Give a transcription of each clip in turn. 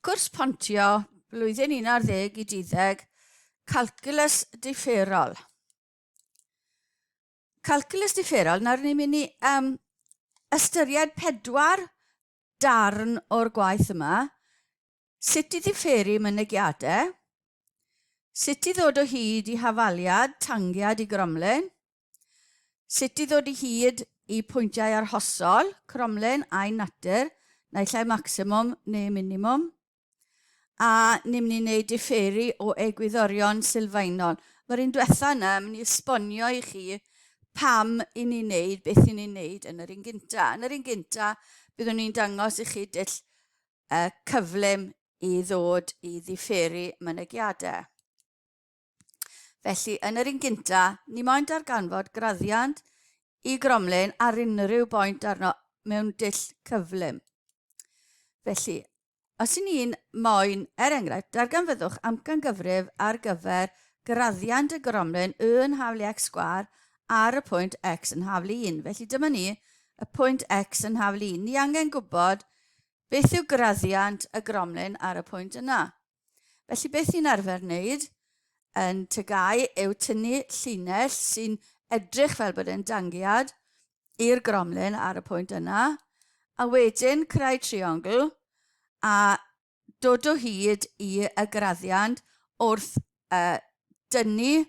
Cwrs Pontio, blwyddyn 11 i 12, Calculus Differol. Calculus Differol, nawr ni'n mynd i um, ystyried pedwar darn o'r gwaith yma. Sut i ddifferu mynegiadau, sut i ddod o hyd i hafaliad, tangiad i gromlin, Sut i ddod i hyd i pwyntiau arhosol, cromlin a'i natur, naill ai maximwm neu minimwm. A ni'n mynd i wneud diferu o egwyddorion sylfaenol. Mae'r un diwetha yna yn mynd i esbonio i chi pam i ni'n wneud beth i ni'n wneud yn yr un gynta. Yn yr un gynta, byddwn ni'n dangos i chi dull uh, cyflym i ddod i ddiferu mynegiadau. Felly, yn yr un gynta, ni moyn darganfod graddiant i gromlin ar unrhyw boint arno mewn dull cyflym. Felly, os y'n ni'n moyn, er enghraifft, darganfyddwch amcangyfrif ar gyfer graddiant y gromlin y yn haflu x sgwâr ar y pwynt x yn haflu 1. Felly dyma ni, y pwynt x yn haflu 1. Ni angen gwybod beth yw graddiant y gromlin ar y pwynt yna. Felly beth ni'n arfer wneud yn TGAU yw tynnu llinell sy'n edrych fel bod e'n dangiad i'r gromlin ar y pwynt yna, a wedyn creu triongl a dod o hyd i y graddiant wrth uh, dynnu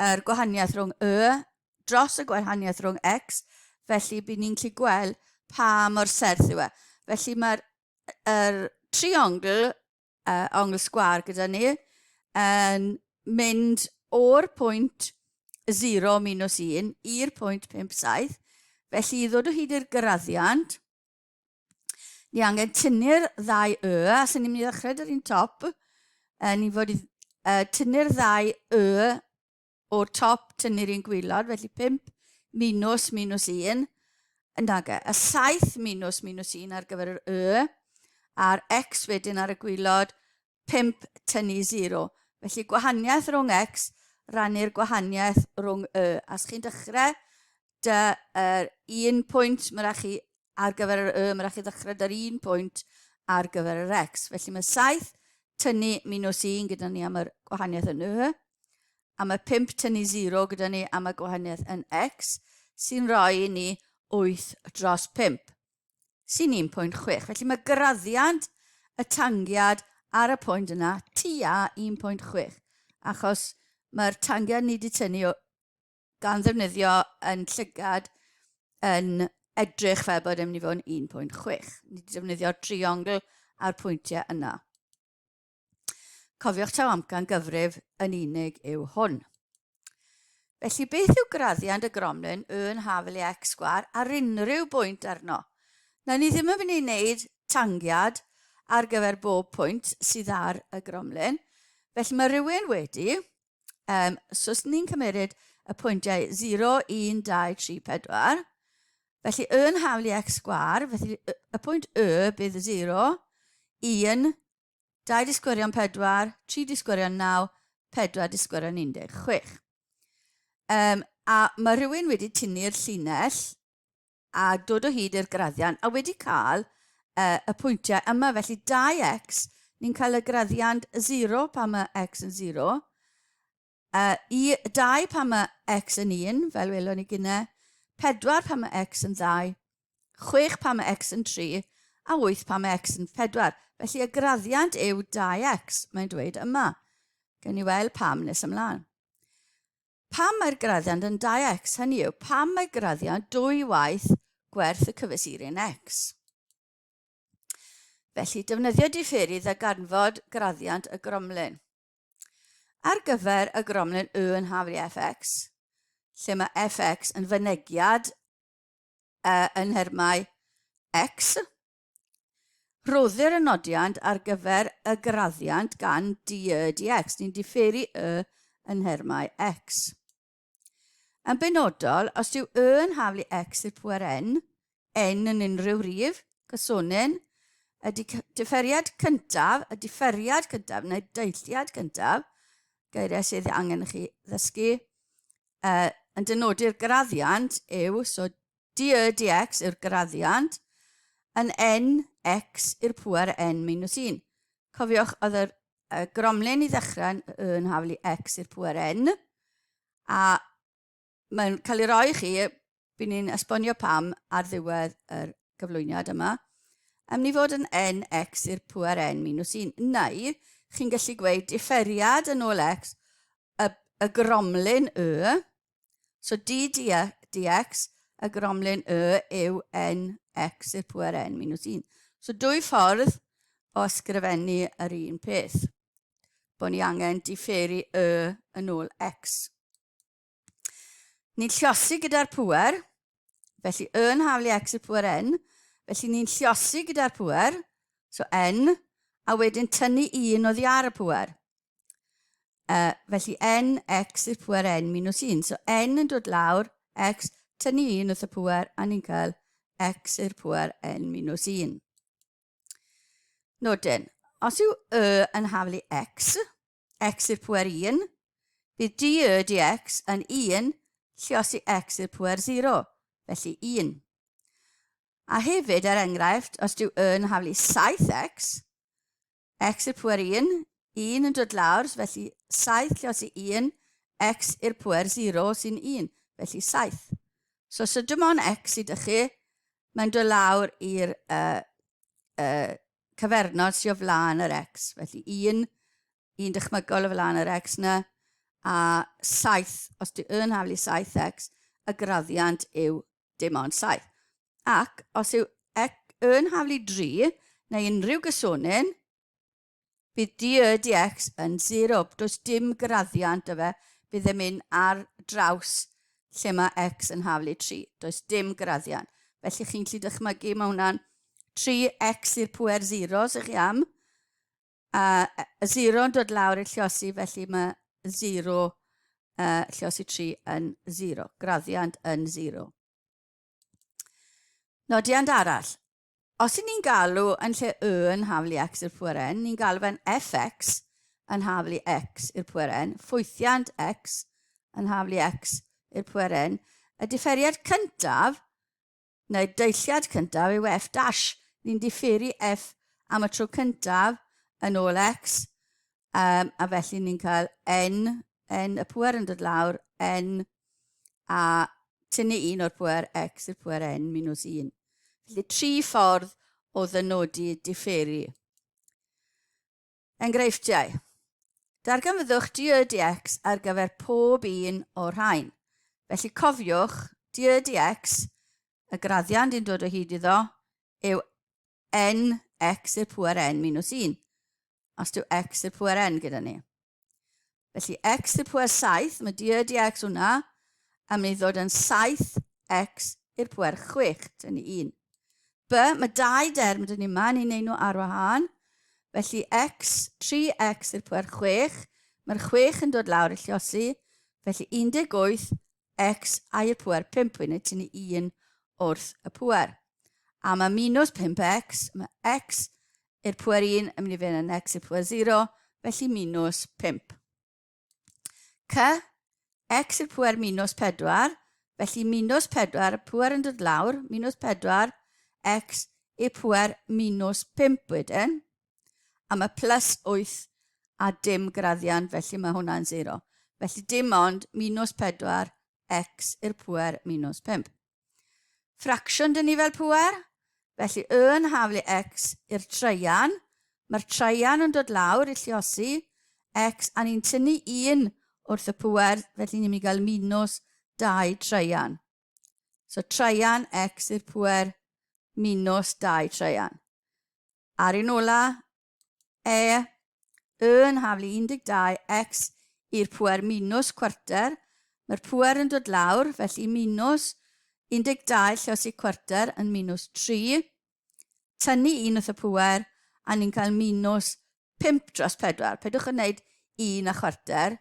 yr gwahaniaeth rhwng y dros y gwahaniaeth rhwng x, felly bydd ni'n gallu gweld pa mor serth yw e. Felly mae'r yr triongl, uh, ongl sgwâr gyda ni, yn mynd o'r pwynt 0 minus 1 i'r pwynt 5, 7. Felly i ddod o hyd i'r graddiant, ni angen tynnu'r ddau y, a sy'n ni'n mynd i ddechrau dy'r un top, ni'n fod i uh, tynnu'r ddau y o'r top tynnu'r un gwylod, felly 5 minus minus 1, nage, y 7 minus minus 1 ar gyfer yr y, a'r x wedyn ar y gwylod, 5 tynnu 0. Felly gwahaniaeth rhwng x rannu'r gwahaniaeth rhwng y. A os chi'n dechrau dy yr un pwynt, mae rhaid chi ar gyfer yr y, mae rhaid chi ddechrau dy'r un pwynt ar gyfer yr x. Felly mae 7 tynnu minus 1 gyda ni am yr gwahaniaeth yn y, a mae 5 tynnu 0 gyda ni am y gwahaniaeth yn x, sy'n rhoi i ni 8 dros 5, sy'n 1.6. Felly mae graddiant y tangiad ar y pwynt yna tua 1.6, achos mae'r tangiad ni wedi tynnu gan ddefnyddio yn llygad yn edrych fel bod e'n mynd i fod yn 1.6. Ni wedi defnyddio'r triongl a'r pwyntiau yna. Cofiwch taw amcan gyfrif yn unig yw hwn. Felly beth yw graddiant y gromlin y yn hafel i x sgwar ar unrhyw bwynt arno? Na ni ddim yn mynd i wneud tangiad ar gyfer bob pwynt sydd ar y gromlin. Felly mae rhywun wedi Um, so os ni'n cymeryd y pwyntiau 0, 1, 2, 3, 4, felly y yn haflu x sgwar, felly y pwynt y bydd 0, 1, 2 disgwyrion 4, 3 disgwyrion 9, 4 disgwyrion 16. Um, a mae rhywun wedi tynnu'r llinell a dod o hyd i'r graddiant a wedi cael uh, y pwyntiau yma. Felly 2x, ni'n cael y graddiant 0 pan mae x yn 0, uh, i 2 pan mae x yn 1, fel welon ni gynnau, 4 pan mae x yn 2, 6 pan mae x yn 3, a 8 pan mae x yn 4. Felly y graddiant yw 2x, mae'n dweud yma. Gen i weld pam nes ymlaen. Pam mae'r graddiant yn 2x? Hynny yw, pam mae graddiant dwy waith gwerth y cyfesurin x? Felly, defnyddio diferu i ddarganfod graddiant y gromlin. Ar gyfer y gromlin y yn haflu fx, lle mae fx yn fynegiad uh, yn nhermau x, Rhoddir y nodiant ar gyfer y graddiant gan dy dx. Ni'n diferu y yn nhermau x. Yn benodol, os yw y yn haflu x i'r pwer n, n yn unrhyw rif, cysonyn, y diferiad cyntaf, y diferiad cyntaf neu deilliad cyntaf, geiriau sydd angen i chi ddysgu, uh, yn dynodi'r graddiant yw, so dy dx yw'r graddiant, yn n, x i'r pŵer n minus 1. Cofiwch, oedd yr y gromlin i ddechrau yn y yn haflu x i'r pŵer n, a mae'n cael ei roi i chi, bydd ni'n esbonio pam ar ddiwedd yr gyflwyniad yma, am ni fod yn n x i'r pŵer n minus 1, neu chi'n gallu gweud differiad yn ôl x y, y gromlin y, so d d dx, y gromlin y yw n x i'r pŵer n minus 1. So dwy ffordd o ysgrifennu yr un peth. Bod ni angen diferu y yn ôl x. Ni'n lliosi gyda'r pŵer, felly y yn haflu x i'r pŵer n, felly ni'n lliosi gyda'r pŵer, so n, a wedyn tynnu un oddi ar y pŵer. Felly n x i'r pŵer n minus 1. So n yn dod lawr, x, tynnu 1 wrth y pŵer, a ni'n cael x i'r pŵer n minus 1. Nodyn, os yw y yn haflu x, x i'r pŵer 1, bydd dy dx yn 1 lliosi x i'r pŵer 0, felly 1. A hefyd, er enghraifft, os dyw y yn haflu 7x, x i'r pŵer 1, 1 yn dod lawr, felly 7 lliosi 1, x i'r pŵer 0 sy'n 1, felly 7. So, so dim ond x i dych chi, mae'n dod lawr i'r uh, cyfernod sy'n o flaen yr x. Felly 1, 1 dychmygol o flaen yr x na, a 7, os di yn haflu 7x, y graddiant yw dim ond 7. Ac os yw yn haflu 3 neu unrhyw gysonyn, bydd dy dx yn 0. Does dim graddiant y fe, bydd e'n mynd ar draws lle mae x yn haflu 3. Does dim graddiant. Felly chi'n gallu dychmygu mae hwnna'n 3x i'r pwer 0 sy'ch chi am. A y 0 yn dod lawr i'r lliosi, felly mae 0 lliosi 3 yn 0. Graddiant yn 0. Nodiant arall. Os y'n ni'n galw yn lle y yn haflu x i'r pwer n, ni'n galw fe'n fx yn haflu x i'r pwer n, ffwythiant x yn haflu x i'r pwer n. Y diferiad cyntaf, neu deilliad cyntaf, yw f dash. Ni'n diferu f am y tro cyntaf yn ôl x, a felly ni'n cael n, n y pwer yn dod lawr, n a tynnu un o'r pwer x i'r pwer n minus 1. Felly tri ffordd o ddynodi diferu. Enghreifftiau. Darganfyddwch dy dx ar gyfer pob un o'r rhain. Felly cofiwch, dy dx, y graddiant i'n dod o hyd iddo, yw n x i'r pŵer n minus 1. Os dyw x i'r pŵer n gyda ni. Felly x i'r pŵer 7, mae dy dx hwnna, a mynd i ddod yn 7x i'r pŵer 6, tynnu 1. B, mae dau derm dyn ni yma, ni'n neud nhw ar wahân. Felly x, 3x i'r pŵer 6, mae'r 6 yn dod lawr i lliosi, felly 18 x a i'r pŵer 5, wedyn tynnu 1 wrth y pŵer. A mae minus 5x, mae x i'r pŵer 1 yn mynd i fynd yn x i'r pŵer 0, felly minus 5. C, x i'r pŵer minus 4, felly minus 4, y pŵer yn dod lawr, minus 4, x i'r pŵer minus 5 wedyn. A mae plus 8 a dim graddiant, felly mae hwnna'n 0. Felly dim ond minus 4 x i'r pŵer minus 5. Ffracsiwn dyn ni fel pŵer, felly y yn haflu x i'r treian. Mae'r treian yn dod lawr i lliosi x, a ni'n tynnu 1 wrth y pŵer, felly ni'n mynd i gael minus 2 treian. So treian x i'r pŵer minus 2 treian. Ar un ola, E, Y yn haflu 12, X i'r pŵer minus cwarter. Mae'r pŵer yn dod lawr, felly minus 12 lleosi cwarter yn minus 3. Tynnu un wrth y pŵer, a ni'n cael minus 5 dros 4. Pedwch yn gwneud 1 a chwarter,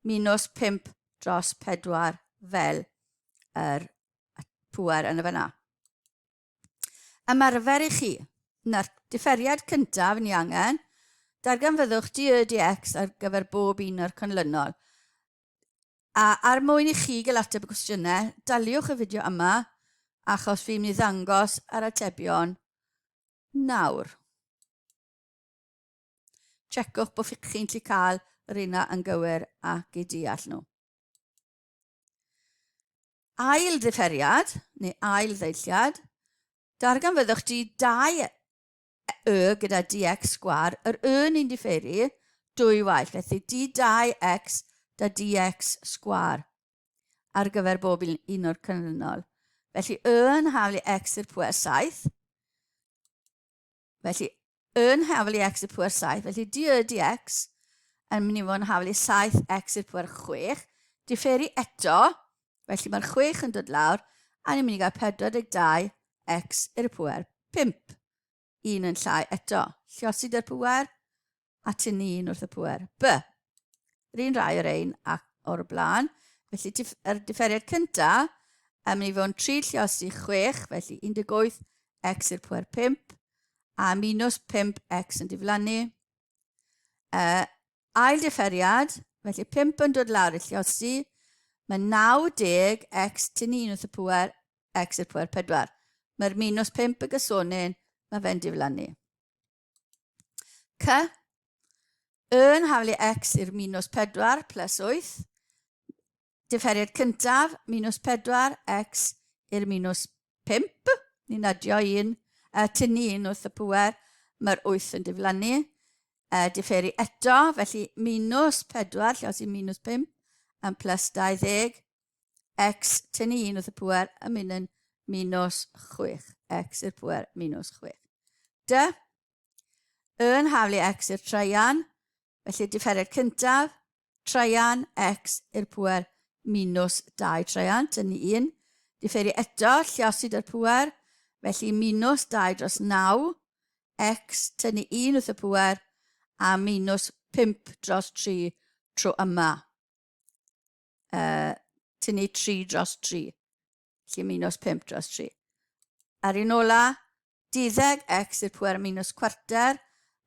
minus 5 dros 4 fel yr pŵer yn y fanna. Ymarfer i chi. Na'r diferiad cyntaf ni angen, darganfyddwch dy dx ar gyfer bob un o'r canlynol. A ar mwyn i chi gael ateb y cwestiynau, daliwch y fideo yma, achos fi'n mynd i ddangos yr atebion nawr. Checwch bod chi'n gallu cael yr una yn gywir ac i deall nhw. Ail ddifferiad, neu ail ddeilliad, darganfyddwch di 2 y gyda dx sgwar, yr y ni'n diferu dwy waith, felly d2x da dx sgwar ar gyfer bob un o'r canlynol. Felly y yn haflu x i'r pwer 7, Felly, yn haflu x i'r pwer 7, felly dy dx yn mynd i fod yn haflu 7x i'r pwer 6, diferu eto, felly mae'r 6 yn dod lawr, a ni'n mynd i gael 42 x i'r pwer 5. Un yn llai eto. Lliosi dy'r pwer, a tynnu un wrth y pwer. B. Yr un rai o'r ein ac o'r blaen. Felly dif yr diferiad cyntaf yn mynd i fod yn 3 lliosi 6, felly 18 x i'r pwer 5, a minus 5x yn diflannu. Ail diferiad, felly 5 yn dod lawr i lliosi, mae 90 x tynnu 1 wrth y pwer, x i'r pwer 4. Mae'r minus 5 y gysonyn, mae fe'n diflannu. C. Yn haflu x i'r minus 4 plus 8. Diferiad cyntaf, minus 4, x i'r minus 5. Ni'n adio un, tynnu un wrth y pwer, mae'r 8 yn diflannu. Diferu eto, felly minus 4, lle os i minus 5, yn plus 20, x tynnu 1 wrth y pwer yn mynd yn minus 6, x i'r pwer minus 6. D, yn haflu x i'r traean, felly diferiad cyntaf, traean x i'r pwer minus 2 traean, tynnu 1. Diferu eto, lliosi dy'r pwer, felly minus 2 dros 9, x tynnu 1 wrth y pwer, a minus 5 dros 3 tro yma. Tynnu 3 dros 3, felly minus 5 dros 3. Ar un ola, duddeg x i'r pwer minus cwarter,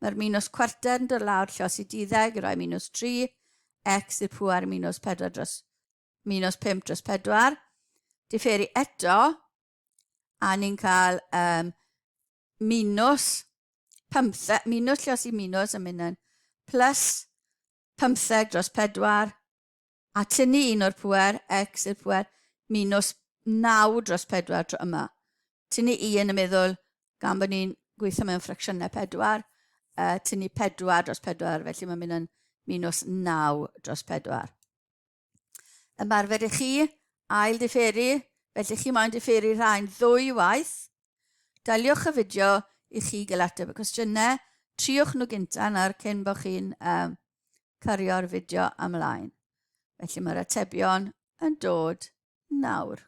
mae'r minus cwarter yn dod lawr llosi duddeg i roi minus 3, x i'r pwer minus 4 dros minus 5 dros 4. Diferu eto, a ni'n cael minus 15, minus llosi minus yn mynd yn plus 15 dros 4, a tynnu un o'r pwer, x i'r pwer, minus 9 dros 4 tro yma. Tynnu un yn meddwl, gan bod ni'n gweithio mewn ffracsiynau 4, tynnu 4 dros 4, felly mae'n mynd yn minus 9 dros 4. Ymarfer i chi, ail diferu, felly chi moyn diferu rhain ddwy waith. Daliwch y fideo i chi gael ateb y cwestiynau. Triwch nhw gynta nawr cyn bod chi'n cario'r fideo ymlaen. Felly mae'r atebion yn dod nawr.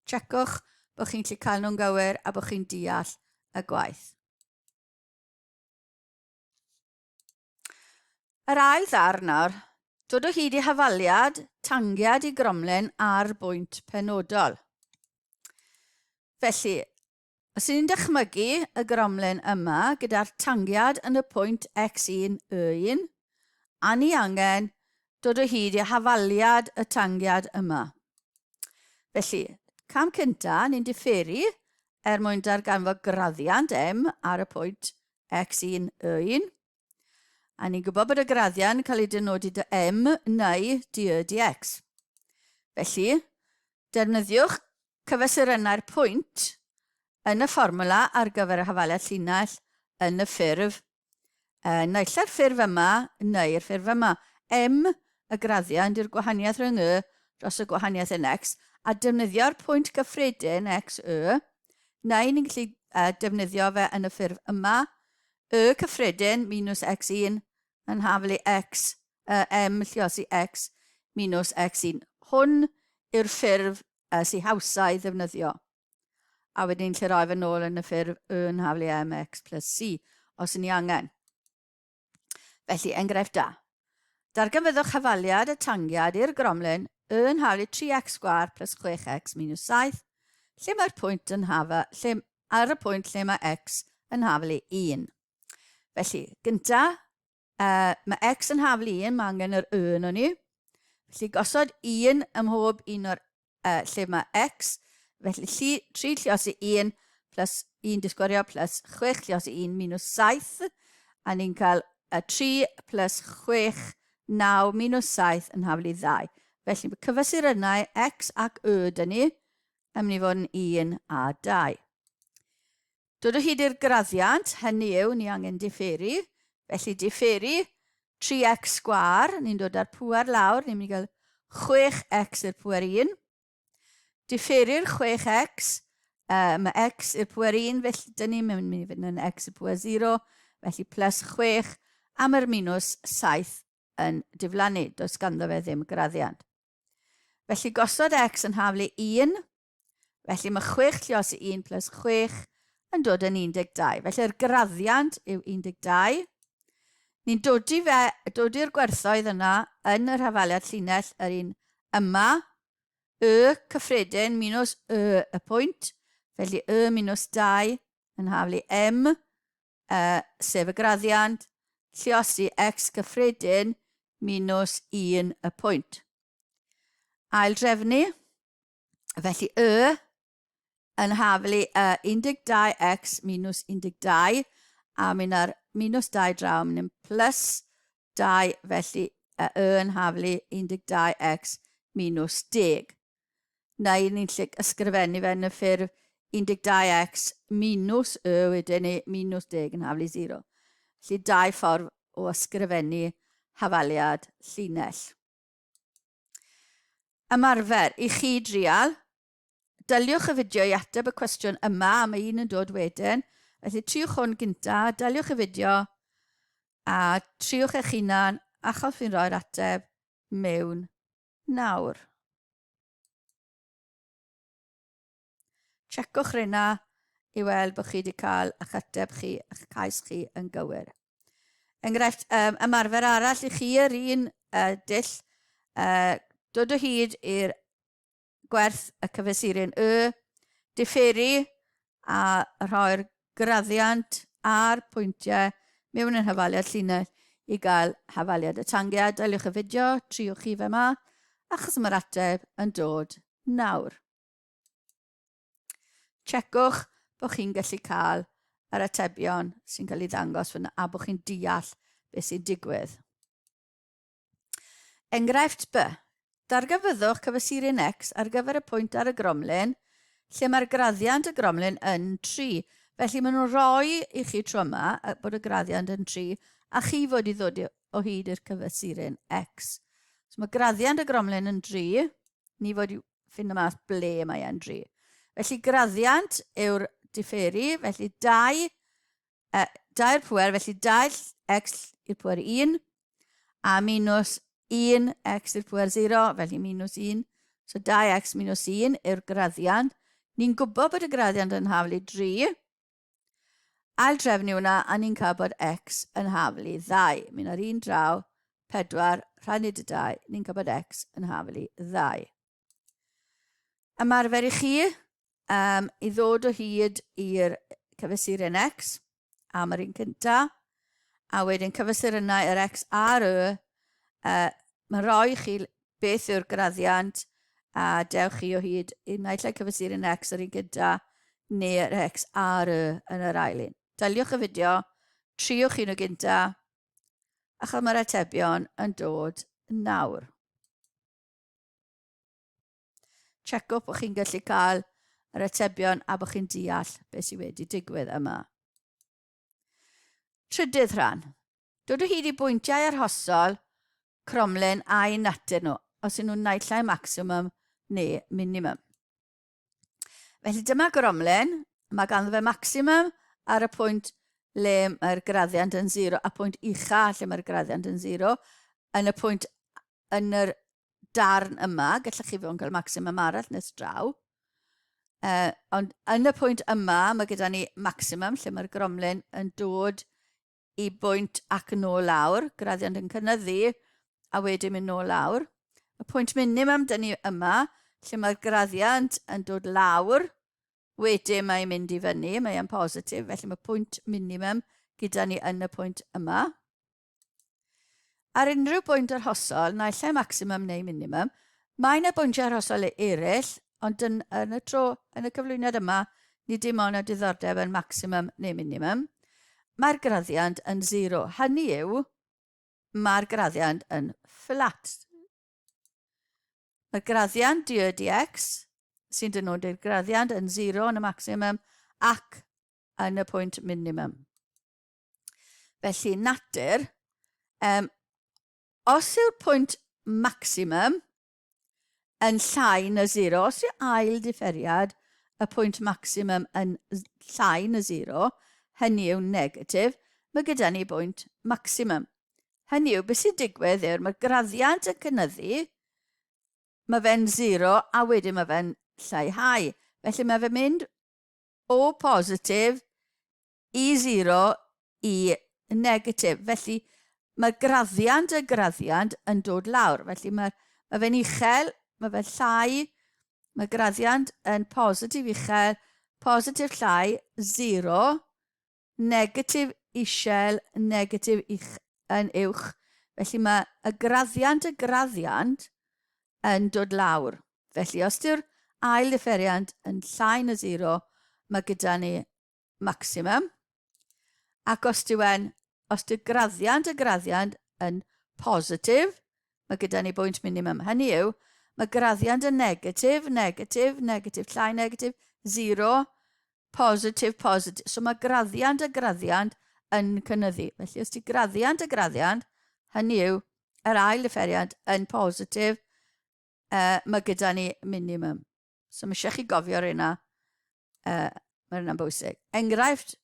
Checwch bod chi'n gallu cael nhw'n gywir a bod chi'n deall y gwaith. Yr ail ddarn nawr, dod o hyd i hafaliad, tangiad i gromlin ar bwynt penodol. Felly, os ni'n dychmygu y gromlin yma gyda'r tangiad yn y pwynt x1, y1, a ni angen dod o hyd i hafaliad y tangiad yma. Felly, cam cynta, ni'n diferu er mwyn darganfod graddiant m ar y pwynt x1, y1. A ni'n gwybod bod y graddiant yn cael ei dynodi dy m neu dy y dx. Felly, defnyddiwch cyfesurynnau'r pwynt yn y fformwla ar gyfer y hafaliad llinell yn y ffurf, naill ai'r ffurf yma neu'r ffurf yma. M, y graddiant, yw'r gwahaniaeth rhwng y dros y gwahaniaeth yn x, a defnyddio'r pwynt cyffredin x, y, neu ni'n gallu defnyddio fe yn y ffurf yma, y cyffredin minus x1 yn haflu x, m lliosi x minus x1. Hwn yw'r ffurf sy'n hawsa i ddefnyddio. A wedyn ni'n lle roi fe nôl yn y ffurf y yn haflu mx plus c, os yn ni angen. Felly, enghraifft da. Darganfyddwch hafaliad y tangiad i'r gromlin y yn haflu 3x sgwâr plus 6x minus 7, lle mae'r pwynt yn hafa, lle, ar y pwynt lle mae x yn haflu 1. Felly, gynta, mae x yn haflu 1, mae angen yr y yn o'n i. Felly, gosod 1 ym mhob un o'r lle mae x, felly 3 lliosi 1 plus 1 disgwario plus 6 lliosi 1 minus 7, a ni'n cael 3 plus 6, 9 minus 7 yn haflu 2. Felly mae cyfesurynnau x ac y dyn ni yn mynd i fod yn 1 a 2. Dod o hyd i'r graddiant, hynny yw, ni angen diferu. Felly diferu 3x sgwâr, ni'n dod â'r pŵer lawr, ni'n mynd i gael 6x i'r pŵer 1. Diferu'r 6x, mae x i'r pŵer 1, felly dyn ni'n mynd i fynd yn x i'r pŵer 0, felly plus 6, a mae'r minus 7 yn diflannu, does ganddo fe ddim graddiant. Felly gosod x yn haflu 1, felly mae 6 llios i 1 plus 6 yn dod yn 12. Felly'r graddiant yw 12. Ni'n dodi fe, dodi'r gwerthoedd yna yn yr hafaliad llinell yr un yma, y cyffredin minus y y pwynt, felly y minus 2 yn haflu m, uh, sef y graddiant, lliosi x cyffredin minus 1 y pwynt. Ail drefnu, felly y yn haflu y 12x minus 12, a mynd ar minus 2 draw, mynd yn plus 2, felly y y yn haflu 12x minus 10. Neu ni'n lle ysgrifennu fe yn y ffurf 12x minus y wedyn ni minus 10 yn haflu 0. Felly dau ffordd o ysgrifennu hafaliad llinell. Ymarfer, i chi drial, Daliwch y fideo i ateb y cwestiwn yma, a mae un yn dod wedyn. Felly triwch hwn gynta, daliwch y fideo a triwch eich hunan achos fi'n rhoi'r ateb mewn nawr. Checwch rheina i weld bod chi wedi cael eich ateb chi, eich cais chi yn gywir. Enghraifft, um, ymarfer arall i chi yr un uh, dull, uh, dod o hyd i'r gwerth y cyfesuryn y, diferu a rhoi'r graddiant a'r pwyntiau mewn yn hafaliad llinell i gael hafaliad y tangiad. Daliwch y fideo, triwch chi fe ma, achos mae'r ateb yn dod nawr. Checwch bod chi'n gallu cael yr atebion sy'n cael ei ddangos fyna a bod chi'n deall beth sy'n digwydd. Enghraifft B. Darganfyddwch cyfesuryn X ar gyfer y pwynt ar y gromlin lle mae'r graddiant y gromlin yn 3. Felly maen nhw'n rhoi i chi tro yma bod y graddiant yn 3 a chi fod i ddod o hyd i'r cyfesuryn X. So mae graddiant y gromlin yn 3, ni fod i ffindo mas ble mae e'n 3. Felly graddiant yw'r diferu, felly 2 2 i'r pwer, felly 2 x i'r pwer 1, a minus 1 x i'r pwer 0, felly minus 1. So 2x minus 1 yw'r graddiant. Ni'n gwybod bod y graddiant yn haflu 3. Ail drefnu hwnna, a ni'n cael bod x yn haflu 2. Mynd ar un draw, 4, rhannu dy 2, ni'n cael bod x yn haflu 2. Ymarfer i chi, um, i ddod o hyd i'r cyfesuryn X am yr un cynta, a wedyn cyfesurynnau yr X a'r Y, uh, mae'n rhoi chi beth yw'r graddiant a dewch chi o hyd i naill ai cyfesuryn X yr un cynta neu'r X a'r Y yn yr ail un. Daliwch y fideo, triwch un o gynta, achos mae'r atebion yn dod nawr. Checwch bod chi'n gallu cael yr atebion a bod chi'n deall beth sydd wedi digwydd yma. Trydydd rhan. Dod o hyd i bwyntiau arhosol cromlin a'i natur nhw, os ydyn nhw'n naill ai maximum neu minimum. Felly dyma gromlin, mae ganddo fe maximum ar y pwynt le mae'r graddiant yn 0 a pwynt ucha lle mae'r graddiant yn 0 yn y pwynt yn yr darn yma, gallech chi fod yn cael maximum arall nes draw. Uh, ond yn y pwynt yma, mae gyda ni maximum lle mae'r gromlin yn dod i bwynt ac yn ôl lawr, graddiant yn cynyddu a wedyn mynd nôl lawr. Y pwynt minimum dyn ni yma, lle mae'r graddiant yn dod lawr, wedyn mae'n mynd i fyny, mae'n positif, felly mae pwynt minimum gyda ni yn y pwynt yma. Ar unrhyw bwynt arhosol, naill ai maximum neu minimum, mae yna bwyntiau arhosol eraill, ond yn, yn y tro, yn y cyflwyniad yma, Ni dim ond â diddordeb yn maximum neu minimum. Mae'r graddiant yn 0. Hynny yw, mae'r graddiant yn fflat. Mae'r graddiant dy dx, sy'n dynodi'r graddiant, yn 0 yn y maximum ac yn y pwynt minimum. Felly, natur, os yw'r pwynt maximum yn llai na 0, os yw ail differiad y pwynt maximum yn llai na 0, hynny yw negatif, mae gyda ni bwynt maximum. Hynny yw, beth sy'n digwydd yw'r mae'r graddiant yn cynyddu, mae fe'n 0 a wedyn mae fe'n lleihau. Felly mae fe'n mynd o positif i 0 i negatif. Felly mae graddiant y graddiant yn dod lawr. Felly mae fe'n uchel, mae fe'n llai, mae graddiant yn positif uchel, positif llai, 0, negatif isel, negatif uch, yn uwch. Felly mae y graddiant y graddiant yn dod lawr. Felly os dyw'r ail ddifferiant yn llai na 0, mae gyda ni maximum. Ac os dyw e'n, os dyw graddiant y graddiant yn positif, mae gyda ni bwynt minimum. Hynny yw, mae graddiant yn negatif, negatif, negatif, llai negatif, 0, positif, positif. So mae graddiant y graddiant yn cynyddu. Felly os ti graddiant y graddiant, hynny yw, yr ail differiant yn positif, mae gyda ni minimum. So mae eisiau chi gofio'r hynna. Mae hynna'n bwysig. Enghraifft,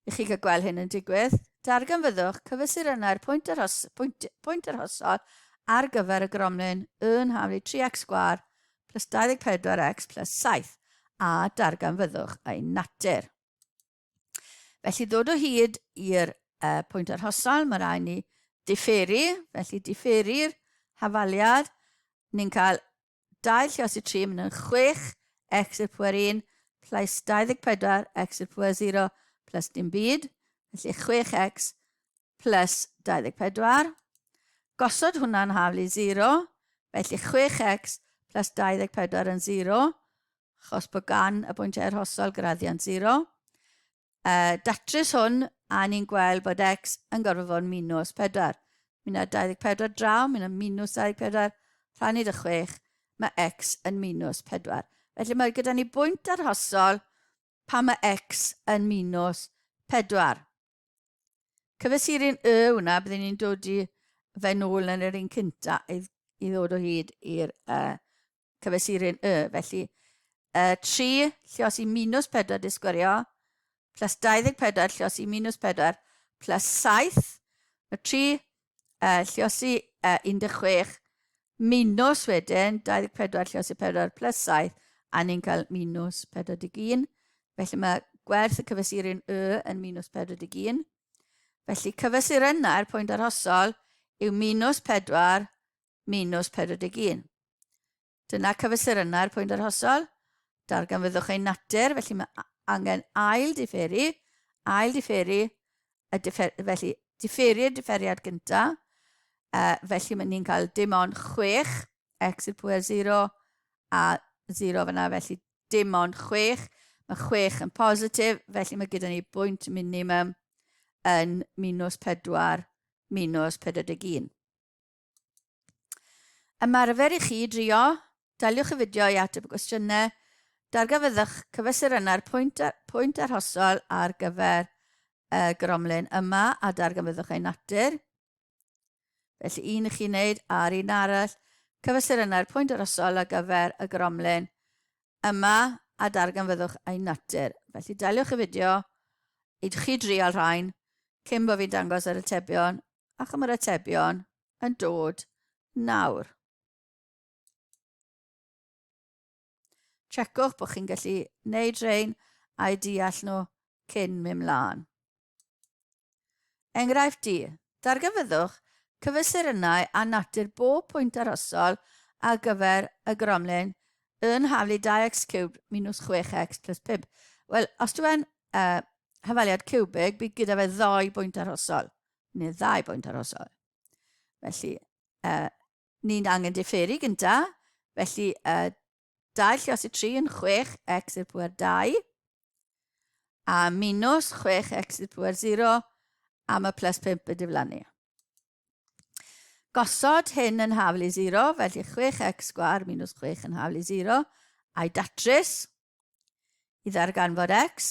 i chi gael gweld hyn yn digwydd, darganfyddwch cyfesurynnau'r pwynt, arhos, pwynt, pwynt arhosol ar gyfer y gromlin yn haflu 3x sgwar plus 24x plus 7 a darganfyddwch ei natur. Felly ddod o hyd i'r pwynt arhosol, mae rhaid ni diferu, felly diferu'r hafaliad, ni'n cael 2 lliosi 3 mynd yn 6 x i'r pwer 1 plus 24 x i'r pwer 0 plus dim byd, felly 6x plus 24. Gosod hwnna'n haflu 0, felly 6x plus 24 yn 0, achos bod gan y bwyntiau arhosol graddiant 0. Datrys hwn, a ni'n gweld bod x yn gorfod fod yn minus 4. Mynd â 24 draw, mynd â minus 24, rhannu dy 6, mae x yn minus 4. Felly mae gyda ni bwynt arhosol pan mae x yn minus 4. Cyfesuru'n y hwnna, byddwn ni'n dod i fe nôl yn yr un cynta i, i ddod o hyd i'r cyfesuru'n y. Felly, 3 llios i minus 4 disgwyrio, plus 24 llios i minus 4, plus 7. Mae 3 llios i 16 minus wedyn 24 llios i 4 plus 7, a ni'n cael minus 41. Felly mae gwerth y cyfesuru'n y yn minus 41. Felly cyfesurynnau'r pwynt arhosol yw minus 4 minus 41. Dyna cyfesurynnau'r pwynt arhosol. Darganfyddwch ein natur, felly mae angen ail diferu, ail diferu, y differ, felly diferu'r diferiad gyntaf, felly mae ni'n cael dim ond 6, x i'r pwer 0 a 0 fyna, felly dim ond 6. Mae 6 yn positif, felly mae gyda ni bwynt minimum yn minus 4 minus 41. Ymarfer i chi drio, daliwch y fideo i ateb y gwestiynau, darganfyddwch cyfesurynnau'r pwynt, pwynt arhosol ar gyfer y gromlin yma a darganfyddwch ei natur. Felly un i chi wneud a'r un arall, cyfesurynnau'r pwynt arhosol ar gyfer y gromlin yma a darganfyddwch ei natur. Felly daliwch y fideo i chi drial rhain cyn bod fi'n dangos yr atebion ac mae'r atebion yn dod nawr. Checwch bod chi'n gallu gwneud rhain a'u deall nhw cyn mynd mlaen. Enghraifft D. Darganfyddwch cyfesurynnau a natur bob pwynt arhosol ar gyfer y gromlin yn haflu 2x ciwb minus 6x plus 5. Wel, os dwi e'n hafaliad ciwbig, bydd gyda fe ddoi bwynt arhosol, neu ddau bwynt arhosol. Felly, ni'n angen diferu gynta, felly 2 lliosi 3 yn 6, x i'r pwer 2. A minus 6x i'r pwer 0 a mae plus 5 yn diflannu. Gosod hyn yn hafel i 0, felly 6x sgwar minus 6 yn hafel i 0, a'i datrys i ddarganfod x.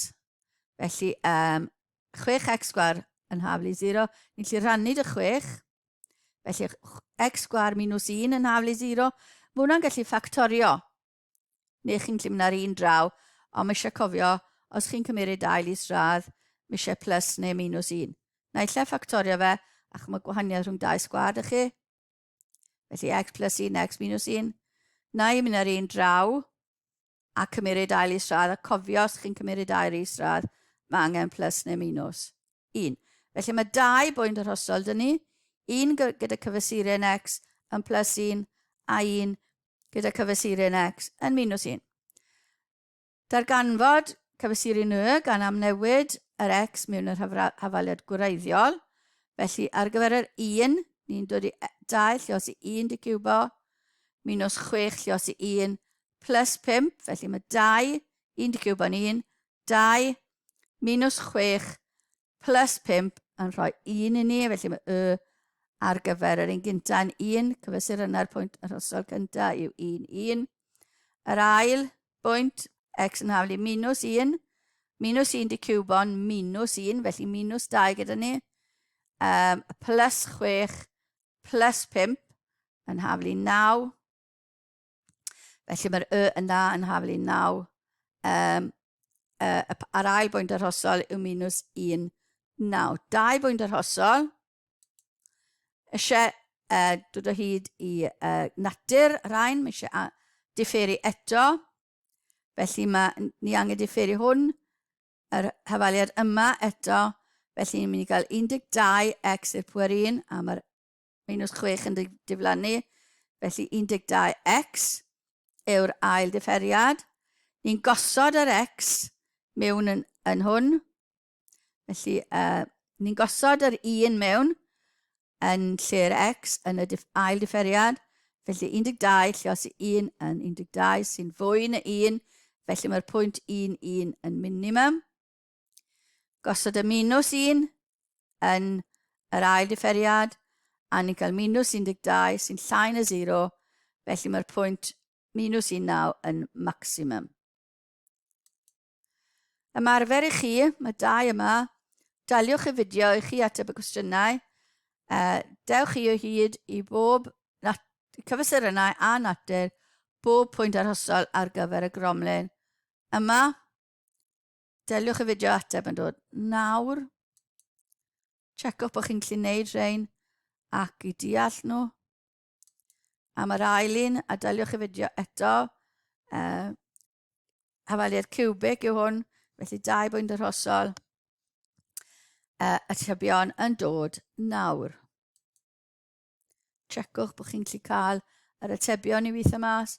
Felly um, 6x sgwar yn hafel i 0, ni'n gallu rhannu dy 6, felly x sgwar minus 1 yn hafel i 0. Mae hwnna'n gallu ffactorio. Neu chi'n gallu mynd ar un draw, ond mae eisiau cofio, os chi'n cymeryd ail isradd, mae eisiau plus neu minus 1. Naill ai ffactorio fe, ac mae gwahaniaeth rhwng dau sgwad i chi. Felly x plus 1, x minus 1. Na i mynd ar un draw a cymeryd ail isradd, a cofio os chi'n cymeryd ail isradd, mae angen plus neu minus 1. Felly mae dau bwynt arhosol dyn ni, un gyda cyfesuren x yn plus 1 a un gyda cyfesuren x yn minus 1. Darganfod cyfesuren y gan amnewid yr x mewn yr hafaliad gwreiddiol. Felly ar gyfer yr 1, ni'n dod i 2 llios i 1 di ciwbo, minus 6 llios i 1, plus 5, felly mae 2, 1 di ciwbo yn 1, 2, minus 6, plus 5 yn rhoi 1 i ni, felly mae y ar gyfer yr un gyntaf yn 1, cyfesur yna'r pwynt arhosol cyntaf yw 1, 1. Yr ail bwynt, x yn haflu minus 1, minus 1 di cubon minus 1, felly minus 2 gyda ni, um, plus 6, plus 5 yn haflu 9. Felly mae'r y yna yn haflu 9. Um, uh, a'r ail bwynt arhosol yw minus 1, 9. Dau bwynt arhosol. Eisiau dod o hyd i natur rhain, mae eisiau diferu eto. Felly mae ni angen diferu hwn, yr hafaliad yma eto. Felly ni'n mynd i gael 12x i'r pwer 1, a mae'r minus 6 yn diflannu. Felly 12x yw'r ail differiad. Ni'n gosod yr x mewn yn, yn hwn. Felly uh, ni'n gosod yr 1 mewn yn lle'r x yn y dif ail differiad. Felly 12 llios i 1 yn 12 sy'n fwy na 1. Felly mae'r pwynt 1, 1 yn minimum. Gosod y minus 1 yn yr ail differiad, a ni'n cael minus 12 sy'n llai na 0, felly mae'r pwynt minus 19 yn maximum. Ymarfer i chi, mae dau yma. Daliwch y fideo i chi ateb y cwestiynau. Uh, dewch chi o hyd i bob cyfesurynnau a natur bob pwynt arhosol ar gyfer y gromlin. Yma, Deliwch y fideo ateb yn dod nawr. Checwch bod chi'n gallu gwneud rhain ac i deall nhw. Am yr ail un, a deliwch y fideo eto. Uh, hafaliad cubic yw hwn, felly dau bwynt arhosol. Uh, atebion yn dod nawr. Checwch bod chi'n gallu cael yr atebion i weithio mas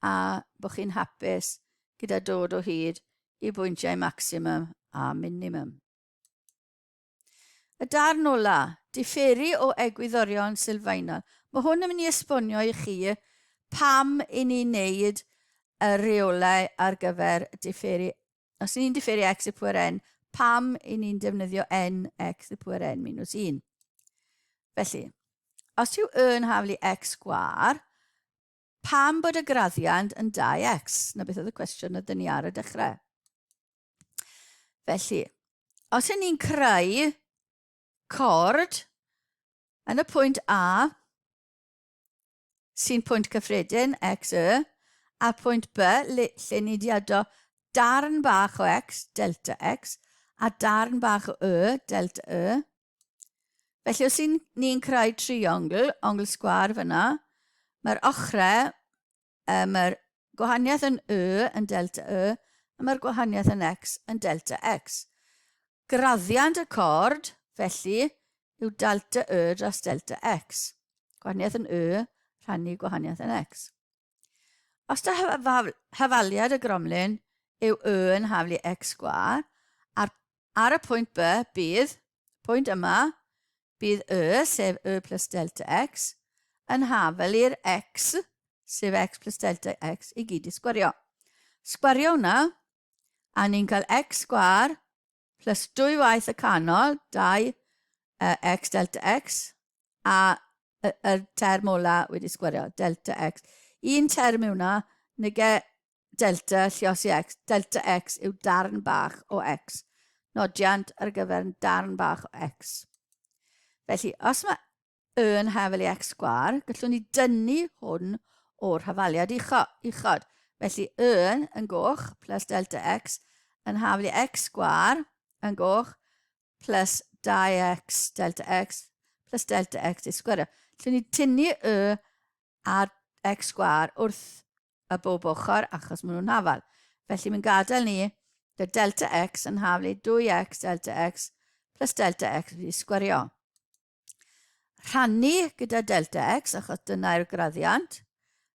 a bod chi'n hapus gyda dod o hyd i bwyntiau maximum a minimum. Y darn ola, diferu o egwyddorion sylfaenol. Mae hwn yn mynd i esbonio i chi pam i ni'n neud y rheolau ar gyfer diferu Os ni'n diferu x i'r pwer n, pam i ni'n defnyddio n x i'r pwer n minus 1? Felly, os yw y yn haflu x sgwar, pam bod y graddiant yn 2x? Na beth oedd y cwestiwn oedd ni ar y dechrau. Felly, os ydyn ni'n creu cord yn y pwynt A, sy'n pwynt cyffredin, x, y, a pwynt B, le, lle ni wedi ado darn bach o x, delta x, a darn bach o y, delta y. Felly os ni'n creu triongl, ongl sgwar fyna, mae'r ochrau, mae'r gwahaniaeth yn y yn delta y, a mae'r gwahaniaeth yn x yn delta x. Graddiant y cord, felly, yw delta y dros delta x. Gwahaniaeth yn y rhannu gwahaniaeth yn x. Os da hafaliad y gromlin yw y yn haflu x sgwar, ar, ar y pwynt B bydd, pwynt yma, bydd y, sef y plus delta x, yn hafel i'r x, sef x plus delta x, i gyd i sgwario. Sgwario hwnna, a ni'n cael x sgwar. plus dwy waith y canol, 2 x delta x, a y, y term ola wedi sgwerio, delta x. Un term yw hwnna, nige delta lliosi x. Delta x yw darn bach o x. Nodiant ar gyfer darn bach o x. Felly, os mae y yn hafel i x sgwar, gallwn ni dynnu hwn o'r hafaliad uchod. Felly y yn goch plus delta x yn hafel i x sgwar yn goch plus 2x delta x plus delta x i sgwario. Felly ni tynnu y a'r x sgwar wrth y bob ochr achos maen nhw'n hafal. Felly mae'n gadael ni dy delta x yn haflu 2x delta x plus delta x wedi sgwario. Rhannu gyda delta x, achos dyna yw'r graddiant.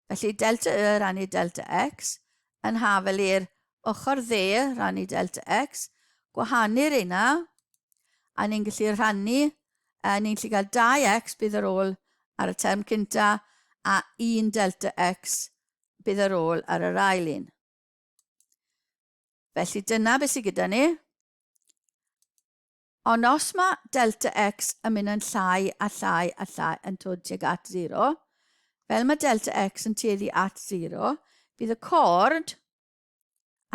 Felly delta y rannu delta x yn hafel i'r ochr dde rannu delta x, gwahanu'r reina, a ni'n gallu rhannu, a ni'n gallu cael 2x bydd ar ôl ar y term cynta, a 1 delta x bydd ar ôl ar yr ail un. Felly dyna beth sydd gyda ni. Ond os mae delta x yn mynd yn llai a llai a llai yn dod tuag at 0, fel mae delta x yn tueddu at 0, bydd y cord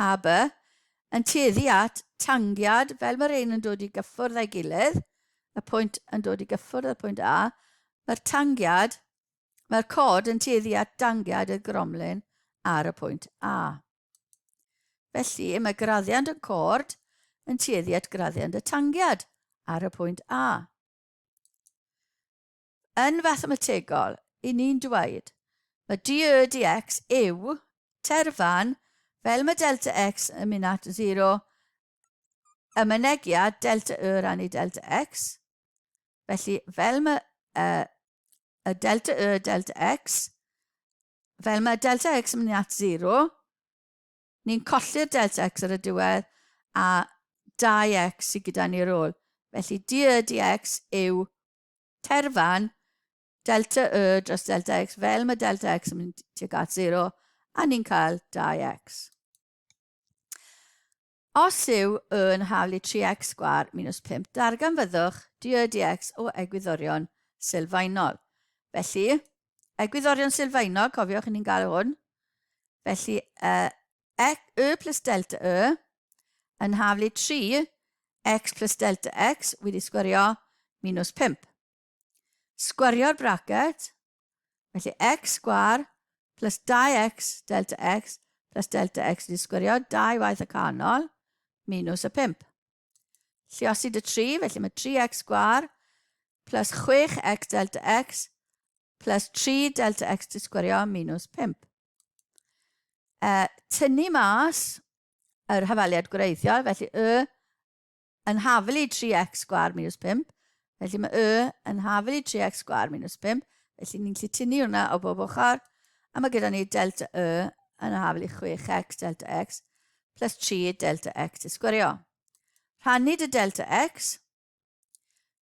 AB yn tueddu at tangiad fel mae rhain yn dod i gyffwrdd â'i gilydd, y pwynt yn dod i gyffwrdd â'r pwynt A, mae'r tangiad, mae'r cord yn tueddu at dangiad y gromlin ar y pwynt A. Felly, mae graddiant y cord yn tueddu at graddiant y tangiad ar y pwynt A. Yn fathemategol, i ni'n dweud, mae dY dx yw terfan fel mae delta x yn mynd at 0, y mynegiad delta Y rannu delta x. Felly, fel mae y delta Y delta x, fel mae delta x yn mynd at 0, ni'n colli'r delta x ar y diwedd a 2x sydd gyda ni ar ôl. Felly dy dx yw terfan delta y dros delta x fel mae delta x yn mynd tuag at 0 a ni'n cael 2x. Os yw y yn haflu 3x sgwâr minus 5, darganfyddwch dy dx o egwyddorion sylfaenol. Felly, egwyddorion sylfaenol, cofiwch, ni'n gael hwn. Felly, uh, y plus delta y yn haflu 3 x plus delta x wedi sgwario minus 5. Sgwario'r bracet, felly x sgwar plus 2x delta x plus delta x wedi sgwario 2 waith y canol minus y 5. Lliosi dy 3, felly mae 3x sgwar plus 6x delta x plus 3 delta x di sgwario minus 5. Tynnu mas yr hafaliad gwreiddiol, felly y yn hafel i 3x sgwar minus 5, felly mae y yn hafel i 3x sgwar minus 5, felly ni'n gallu tynnu hwnna o bob ochr, a mae gyda ni delta y yn hafel i 6x delta x plus 3 delta x i sgwario. Rhannu dy delta x,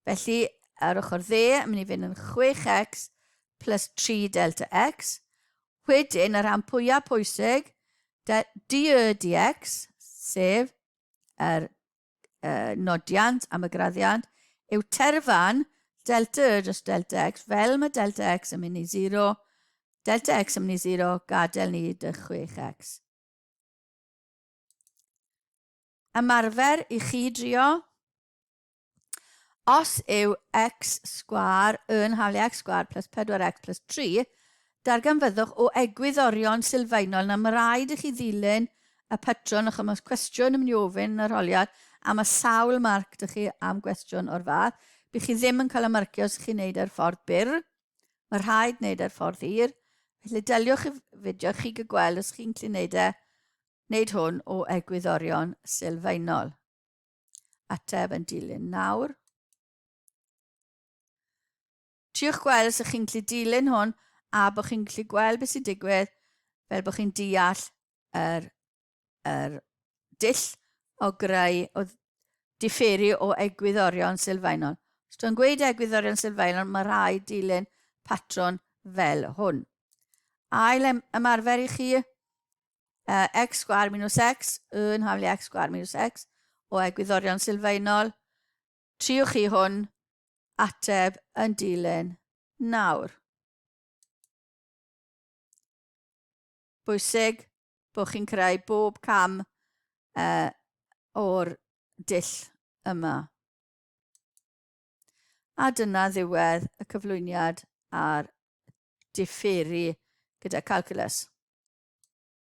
felly ar ochr dde yn mynd i fynd yn 6x plus 3 delta x, wedyn y rhan pwyaf pwysig, dy dx, sef yr nodiant am y graddiant yw terfan delta Y dros delta X, fel mae delta X yn mynd i 0, delta X yn mynd i 0, gadael ni dy 6x. Ymarfer i chi drio. Os yw x sgwâr yn haflu x sgwâr plus 4x plus 3, darganfyddwch o egwyddorion sylfaenol na mae rhaid i chi ddilyn y patrwn achos mae cwestiwn yn mynd i ofyn yn yr holiad a mae sawl marc dych chi am gwestiwn o'r fath. Bydd chi ddim yn cael y marcio os chi'n neud ar ffordd byr. Mae rhaid wneud ar ffordd hir. Felly deliwch i fideo chi gael gweld os chi'n gallu neud e, wneud hwn o egwyddorion sylfaenol. Ateb yn dilyn nawr. Triwch gweld os ydych chi'n gallu dilyn hwn a bod chi'n gallu gweld beth sy'n digwydd fel bod chi'n deall yr, yr dull o greu, o diferu o egwyddorion sylfaenol. Os dwi'n gweud egwyddorion sylfaenol, mae rhaid dilyn patrwn fel hwn. Ail ymarfer i chi, x sgwâr minus x, y yn haflu x sgwâr minus x, o egwyddorion sylfaenol. Triwch chi hwn, ateb yn dilyn nawr. Bwysig bod chi'n creu bob cam o'r dull yma. A dyna ddiwedd y cyflwyniad ar diferu gyda calculus.